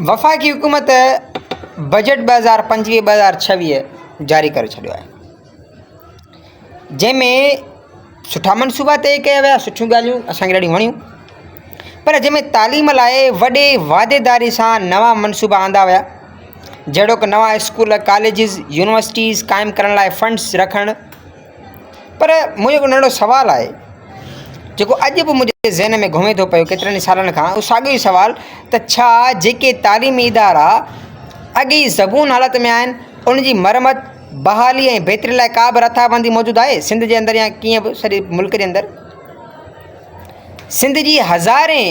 وفاقي حڪومت بجيٽ 2025 2026 جاري ڪري ڇڏيو آهي جنهن ۾ سٺا منصوبا طئي ڪيا ويا سٺيون ڳالهيون اسانکي ڏاڍيون وڻيون پر جنهن ۾ تعليم لاء وڏي وعديداري سان نوان منصوبا آندا ويا جهڙوڪ نوان اسڪول ڪاليجز يونيورسٽيز قائم ڪرڻ لاء فنڊز رکڻ پر منهنجو هڪ ننڍڙو سوال آهي جيڪو اڄ به منهنجي ذهن ۾ گهمي ٿو پيو ڪيترن ئي سالن کان اهو ساڳيو ئي سوال ته ڇا جيڪي تعليمي ادارا اڳ ئي زبون حالت ۾ آهن ان جي مرمت بحالي ۽ بهتري لاء ڪا به رٿابندي موجود آهي سنڌ جي اندر يا ڪيئن به سڄي ملڪ جي اندر سنڌ جي هزارين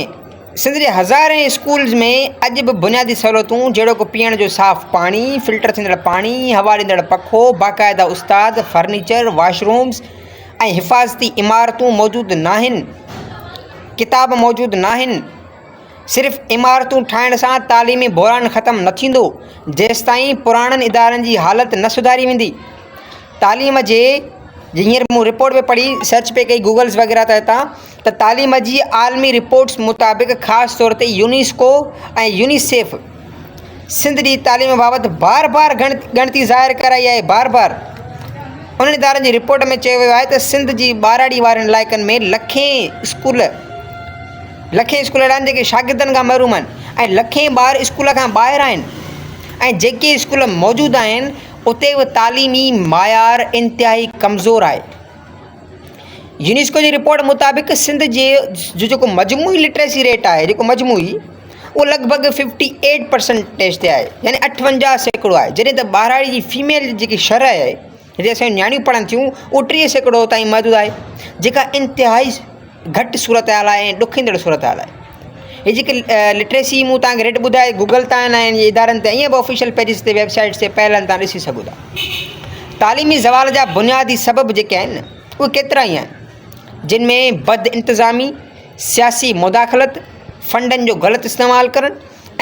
سنڌ جي هزارين اسڪولز ۾ اڄ به بنيادي سهولتون جهڙوڪ پيئڻ جو صاف پاڻي، فلٽر ٿيندڙ پاڻي، هوا ڏيندڙ پکو، باقاعده استاد، فرنيچر، واش رومز ۽ حفاظتي عمارتون موجود ناهن. ڪتاب موجود ناهن. صرف عمارتون ٺاهڻ سان تعليمي بحران ختم نه ٿيندو، جيستائين پراڻن ادارن جي حالت نه سڌاري ويندي. تعليم جي هينئر مون رپورٽ پئي پڙهي سرچ پئي ڪئي گوگلز وغيره تي هتان ته تعليم جي عالمي رپورٽس مطابق خاص طور تي يونيسڪو ۽ يونيسيف سنڌ جي تعليم بابت بار بار ڳڻتي ظاهر ڪرائي آهي بار بار انهن ادارن جي رپورٽ ۾ چيو ويو آهي ته سنڌ جي ٻهراڙي وارن علائقن ۾ لکين اسڪول لکين اسڪول اهڙا آهن جيڪي شاگردن کان محروم آهن ۽ لکين ٻار اسڪول کان ٻاهر آهن ۽ جيڪي اسڪول موجود آهن اتي به تعليمي معيار انتهائي ڪمزور آهي. يونيسڪو جي رپورٽ مطابق سنڌ جي جو جيڪو مجموعي لٽريسي ريٽ آهي جيڪو مجموعي اهو لڳ ڀڳ ففٽي ايٽ پرسنٽيج تي آهي يعني 58% آهي جڏهن ته ٻهراڙي جي فيميل جي جيڪي شرح آهي جتي اسان جون نياڻيون پڙهن ٿيون اهو 30% تائين محدود آهي جيڪا انتهائي گهٽ صورتحال آهي ۽ ڏکيندڙ صورتحال آهي. هي جيڪي لٽريسي مون توهان کي ريٽ ٻڌائي گوگل تان آهن ۽ ادارن تي ائين به آفيشل پيجز تي ويب سائيٽس تي پيل آهن توهان ڏسي سگهو ٿا. تعليمي زوال جا بنيادي سبب جيڪي آهن اهي ڪيترا ئي آهن جن ۾ بد انتظامي، سياسي مداخلت، فنڊن جو غلط استعمال ڪرڻ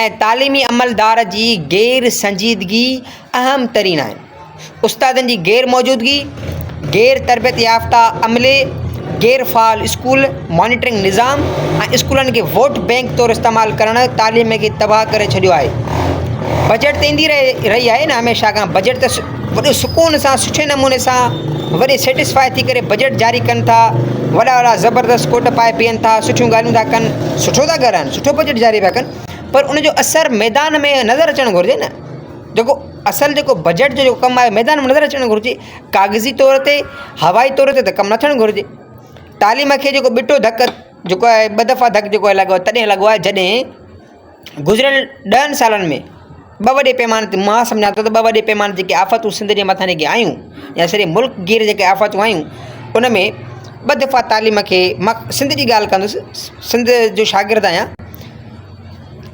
۽ تعليمي عملدار جي غير سنجيدگي اهم ترين آهن. استادن جي غير موجودگي، غير تربيت يافته عملي، غير فعال اسڪول مانيٽرنگ نظام ۽ اسڪولن کي ووٽ بئنڪ طور استعمال ڪرڻ تعليم کي تباهه ڪري ڇڏيو آهي. بجيٽ ته ايندي رهي آهي نه هميشه کان بجيٽ ته وڏي سڪون سان سٺي نموني سان وڏي سيٽسفائي ٿي ڪري بجيٽ جاري ڪن ٿا وڏا وڏا زبردست ڪوٽ پائي بيهن ٿا سٺيون ڳالهيون ٿا ڪن سٺو ٿا ڳالهائن سٺو بجيٽ جاري پيا ڪن پر ان جو اثر ميدان ۾ نظر اچڻ گهرجي نه جيڪو اصل جيڪو بجيٽ جو جيڪو ڪم آهي ميدان ۾ نظر اچڻ گهرجي ڪاغذي طور تي هوائي طور تي ته ڪم نه ٿيڻ گهرجي تعليم کي جيڪو ٻٽو ڌڪ جيڪو آهي ٻه دفعا ڌڪ جيڪو آهي لڳو آهي تڏهن لڳو آهي جڏهن گذريل 10 سالن ۾ ٻه وڏي پيماني تي مان سمجهان ٿو ته ٻه وڏي پيماني جيڪي آفتون سنڌ جي مٿان جيڪي آيون يا سڄي ملڪ گير جيڪي آفتون آيون ان ۾ ٻه دفعا تعليم کي مان سنڌ جي ڳالهه ڪندس، سنڌ جو شاگرد آهيان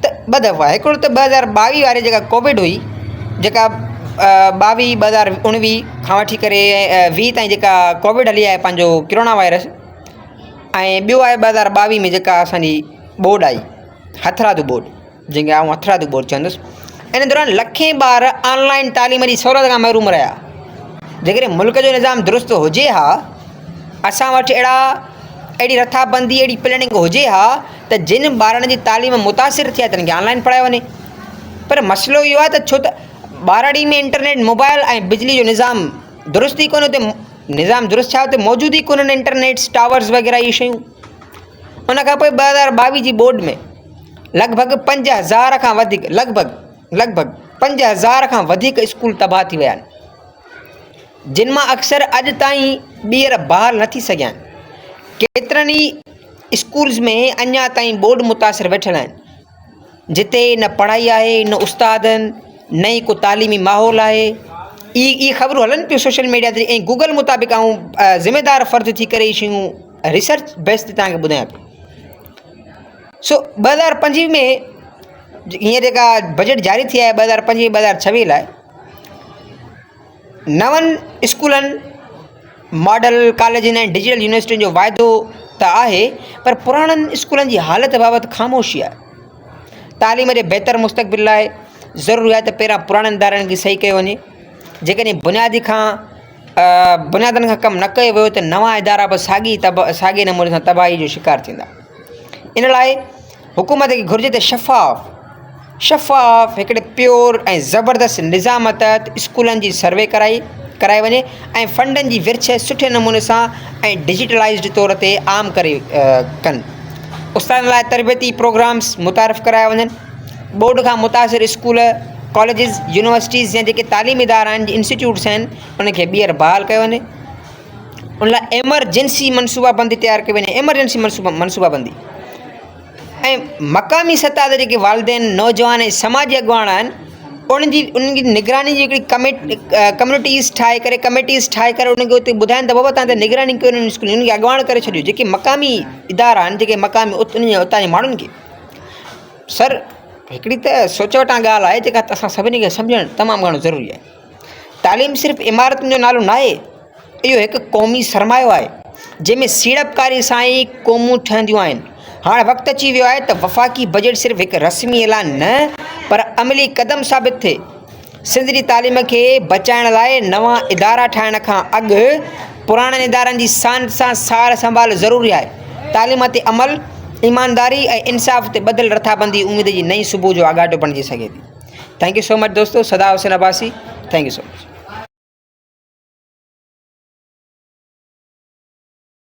ته ٻه دفعا هڪڙو ته 2022 واري جيڪا ڪووڊ هئي جيڪا 22 2019 کان وٺي ڪري 20 تائين جيڪا ڪووڊ هلي آهي پنهنجو ڪرونا وائرس ۽ ٻيو آهي 2022 ۾ جيڪا اسانجي ٻوڏ آئي هٿرادو ٻوڏ جنهن کي آئون هٿرادو ٻوڏ چوندس ان دوران لکين ٻار آن لائن تعليم جي سهولت کان محروم رهيا. جيڪڏهن ملڪ جو نظام درست هجي ها، اسان وٽ اهڙا اهڙي رٿابندي اهڙي پلاننگ هجي ها ته جن ٻارن جي تعليم متاثر ٿي آهي تن کي آن لائن پڙهايو وڃي پر مسئلو اهو آهي ته ڇو ته ٻهراڙي ۾ انٽرنيٽ موبائل ۽ بجلي جو نظام درست ئي ڪونهي اتي نظام درست ڇا اتي موجود ئي ڪونهن انٽرنيٽس ٽاورس وغيره اهي شيون ان کان پوء 2022 جي ٻوڏ ۾ لڳ ڀڳ 5000 کان وڌيڪ لڳ ڀڳ لڳ ڀڳ 5000 کان وڌيڪ اسڪول تباهه ٿي ويا آهن جن مان اڪثر اڄ تائين ٻيهر بحال نه ٿي سگهيا آهن. ڪيترن ئي اسڪولز ۾ اڃا تائين ٻوڏ متاثر ويٺل آهن جتي نه پڙهائي آهي نه استاد آهن نه ئي ڪو تعليمي ماحول آهي. اهي اهي خبرون هلن پيون سوشل ميڊيا تي ۽ گوگل مطابق آئون ذميدار فرد ٿي ڪري اهي شيون ريسرچ بيس تي توهان کي ٻڌايان پيو. سو 2025 ۾ هينئر جيڪا بجيٽ جاري ٿي آهي 2025 2026 لاء نون اسڪولن، ماڊل ڪاليجن ۽ ڊجيٽل يونيورسٽين جو واعدو ته آهي پر پراڻن اسڪولن جي حالت بابت خاموشي آهي. تعليم جي بهتر مستقبل لاء ضروري آهي ته پهريان پراڻن ادارن کي صحيح ڪيو وڃي. جيڪڏهن بنيادي کان بنيادن کان ڪم نه ڪيو ويو ته نوان ادارا به ساڳي ساڳي نموني سان تباهي جو شڪار ٿيندا. ان لاء حڪومت کي گهرجي ته شفاف، شفاف هڪڙي پيور ۽ زبردست نظام تحت اسڪولن جي سروي ڪرائي ڪرائي وڃي ۽ فنڊن جي ورڇ سٺي نموني سان ۽ ڊجيٽلائيزڊ طور تي عام ڪري ڪن. استادن لاء تربيتي پروگرامز متعارف ڪرايا وڃن. ٻوڏ کان متاثر اسڪول، ڪاليجز، يونيورسٽيز يا جيڪي تعليمي ادارا آهن انسٽيٽيوٽس آهن انهن کي ٻيهر بحال ڪيو وڃي. ان لاء ايمرجنسي منصوبا بندي تيار ڪئي وڃي ايمرجنسي منصوبا بندي ۽ مقامي سطح تي جيڪي والدين نوجوان ۽ سماجي اڳواڻ آهن انهن جي انهن جي نگراني جي هڪڙي ڪميٽيز ٺاهي ڪري ڪميٽيز ٺاهي ڪري انهن کي اتي ٻڌائين ته بابا تان هتي نگراني ڪيو انهن اسڪولن جي انهن کي اڳواڻ ڪري ڇڏيو جيڪي مقامي ادارا آهن جيڪي مقامي انهن جي اتان جي ماڻهن کي سر هڪڙي ته سوچ وٽان ڳالهه آهي جيڪا اسان سڀني کي سمجهڻ تمام گهڻو ضروري آهي تعليم صرف عمارتن جو نالو ناهي، اهو هڪ قومي سرمايو آهي، جنهن ۾ سيڙپڪاري سان ئي قومون ٺهنديون آهن. هاڻ وقت اچي ويو آهي ته وفاقي بجيٽ صرف هڪ رسمي اعلان نه، پر عملي قدم ثابت ٿئي. سنڌ جي تعليم کي بچائڻ لاء نوان ادارا ٺاهڻ کان اڳ پراڻن ادارن جي سان سان سار سنڀال ضروري آهي. تعليم تي عمل، ايمانداري ۽ انصاف تي ٻڌل رٿابندي اميد جي نئين صبح جو آڳاٽو بڻجي سگهي ٿي. Thank you so much دوستو Sada Hussain Abbasi thank you so much.